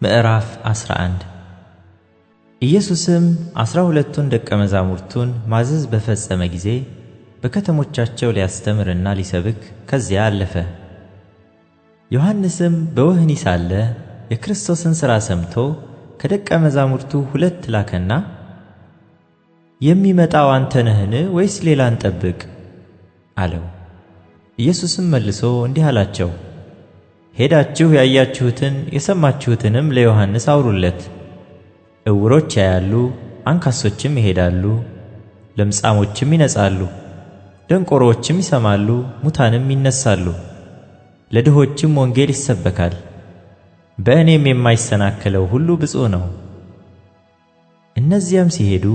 ምዕራፍ 11። ኢየሱስም 12ቱን ደቀ መዛሙርቱን ማዘዝ በፈጸመ ጊዜ በከተሞቻቸው ሊያስተምርና ሊሰብክ ከዚያ አለፈ። ዮሐንስም በወህኒ ሳለ የክርስቶስን ሥራ ሰምቶ ከደቀ መዛሙርቱ ሁለት ላከና፣ የሚመጣው አንተ ነህን ወይስ ሌላ እንጠብቅ? አለው። ኢየሱስም መልሶ እንዲህ አላቸው፣ ሄዳችሁ ያያችሁትን የሰማችሁትንም ለዮሐንስ አውሩለት። ዕውሮች ያያሉ፣ አንካሶችም ይሄዳሉ፣ ለምጻሞችም ይነጻሉ፣ ደንቆሮዎችም ይሰማሉ፣ ሙታንም ይነሳሉ፣ ለድሆችም ወንጌል ይሰበካል። በእኔም የማይሰናከለው ሁሉ ብፁዕ ነው። እነዚያም ሲሄዱ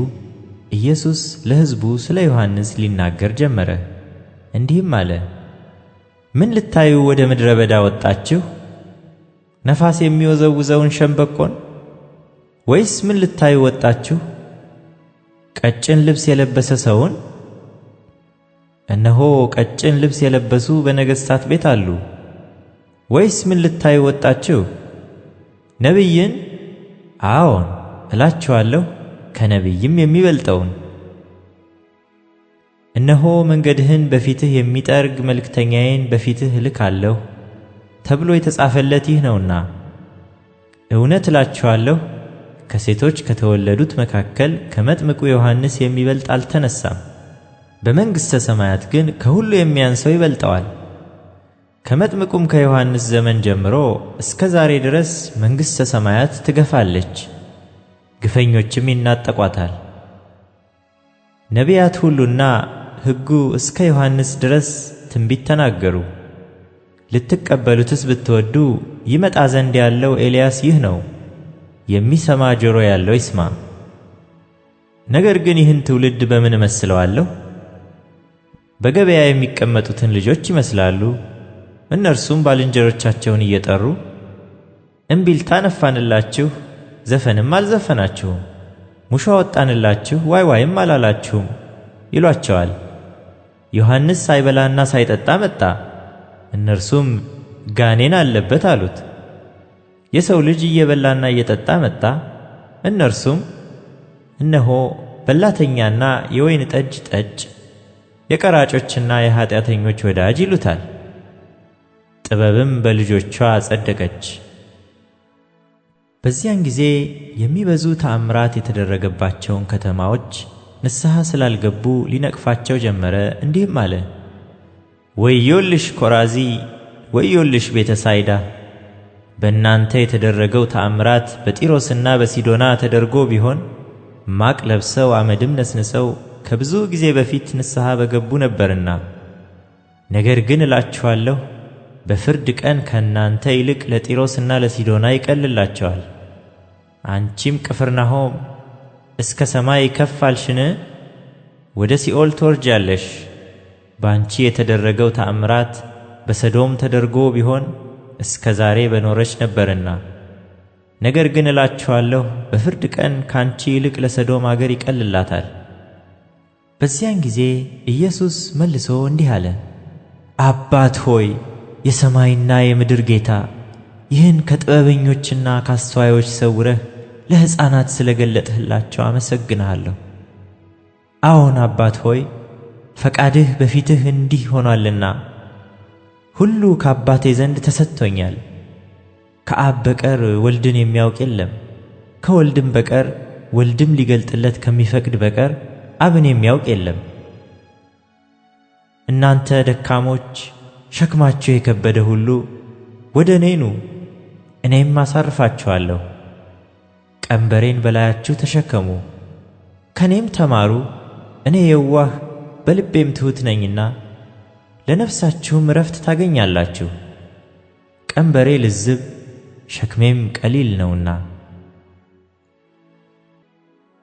ኢየሱስ ለሕዝቡ ስለ ዮሐንስ ሊናገር ጀመረ፣ እንዲህም አለ። ምን ልታዩ ወደ ምድረ በዳ ወጣችሁ? ነፋስ የሚወዘውዘውን ሸምበቆን? ወይስ ምን ልታዩ ወጣችሁ? ቀጭን ልብስ የለበሰ ሰውን? እነሆ ቀጭን ልብስ የለበሱ በነገሥታት ቤት አሉ። ወይስ ምን ልታዩ ወጣችሁ? ነቢይን? አዎን እላችኋለሁ፣ ከነቢይም የሚበልጠውን። እነሆ መንገድህን በፊትህ የሚጠርግ መልእክተኛዬን በፊትህ እልካለሁ ተብሎ የተጻፈለት ይህ ነውና። እውነት እላችኋለሁ ከሴቶች ከተወለዱት መካከል ከመጥምቁ ዮሐንስ የሚበልጥ አልተነሳም። በመንግሥተ ሰማያት ግን ከሁሉ የሚያንሰው ይበልጠዋል። ከመጥምቁም ከዮሐንስ ዘመን ጀምሮ እስከ ዛሬ ድረስ መንግሥተ ሰማያት ትገፋለች፣ ግፈኞችም ይናጠቋታል። ነቢያት ሁሉና ሕጉ እስከ ዮሐንስ ድረስ ትንቢት ተናገሩ። ልትቀበሉትስ ብትወዱ ይመጣ ዘንድ ያለው ኤልያስ ይህ ነው። የሚሰማ ጆሮ ያለው ይስማ። ነገር ግን ይህን ትውልድ በምን እመስለዋለሁ? በገበያ የሚቀመጡትን ልጆች ይመስላሉ። እነርሱም ባልንጀሮቻቸውን እየጠሩ እምቢልታ ነፋንላችሁ፣ ዘፈንም አልዘፈናችሁም፣ ሙሾ አወጣንላችሁ፣ ዋይ ዋይም አላላችሁም ይሏቸዋል። ዮሐንስ ሳይበላና ሳይጠጣ መጣ፣ እነርሱም ጋኔን አለበት አሉት። የሰው ልጅ እየበላና እየጠጣ መጣ፣ እነርሱም እነሆ በላተኛና የወይን ጠጅ ጠጭ፣ የቀራጮችና የኃጢአተኞች ወዳጅ ይሉታል። ጥበብም በልጆቿ ጸደቀች። በዚያን ጊዜ የሚበዙ ተአምራት የተደረገባቸውን ከተማዎች ንስሐ ስላልገቡ ሊነቅፋቸው ጀመረ። እንዲህም አለ፣ ወዮልሽ ኮራዚ፣ ወዮልሽ ቤተ ሳይዳ! በእናንተ የተደረገው ተአምራት በጢሮስና በሲዶና ተደርጎ ቢሆን ማቅ ለብሰው አመድም ነስንሰው ከብዙ ጊዜ በፊት ንስሐ በገቡ ነበርና። ነገር ግን እላችኋለሁ በፍርድ ቀን ከእናንተ ይልቅ ለጢሮስና ለሲዶና ይቀልላቸዋል። አንቺም ቅፍርናሆም እስከ ሰማይ ከፍ አልሽን? ወደ ሲኦል ትወርጃለሽ። በአንቺ የተደረገው ተአምራት በሰዶም ተደርጎ ቢሆን እስከ ዛሬ በኖረች ነበርና። ነገር ግን እላችኋለሁ በፍርድ ቀን ካንቺ ይልቅ ለሰዶም አገር ይቀልላታል። በዚያን ጊዜ ኢየሱስ መልሶ እንዲህ አለ፣ አባት ሆይ የሰማይና የምድር ጌታ፣ ይህን ከጥበበኞችና ከአስተዋዮች ሰውረህ ለሕፃናት ስለ ገለጥህላቸው አመሰግንሃለሁ። አዎን አባት ሆይ ፈቃድህ በፊትህ እንዲህ ሆኗልና፣ ሁሉ ከአባቴ ዘንድ ተሰጥቶኛል። ከአብ በቀር ወልድን የሚያውቅ የለም፣ ከወልድም በቀር ወልድም ሊገልጥለት ከሚፈቅድ በቀር አብን የሚያውቅ የለም። እናንተ ደካሞች ሸክማችሁ የከበደ ሁሉ ወደ እኔ ኑ፣ እኔም አሳርፋችኋለሁ። ቀንበሬን በላያችሁ ተሸከሙ፣ ከእኔም ተማሩ፣ እኔ የዋህ በልቤም ትሑት ነኝና፣ ለነፍሳችሁም ዕረፍት ታገኛላችሁ። ቀንበሬ ልዝብ ሸክሜም ቀሊል ነውና።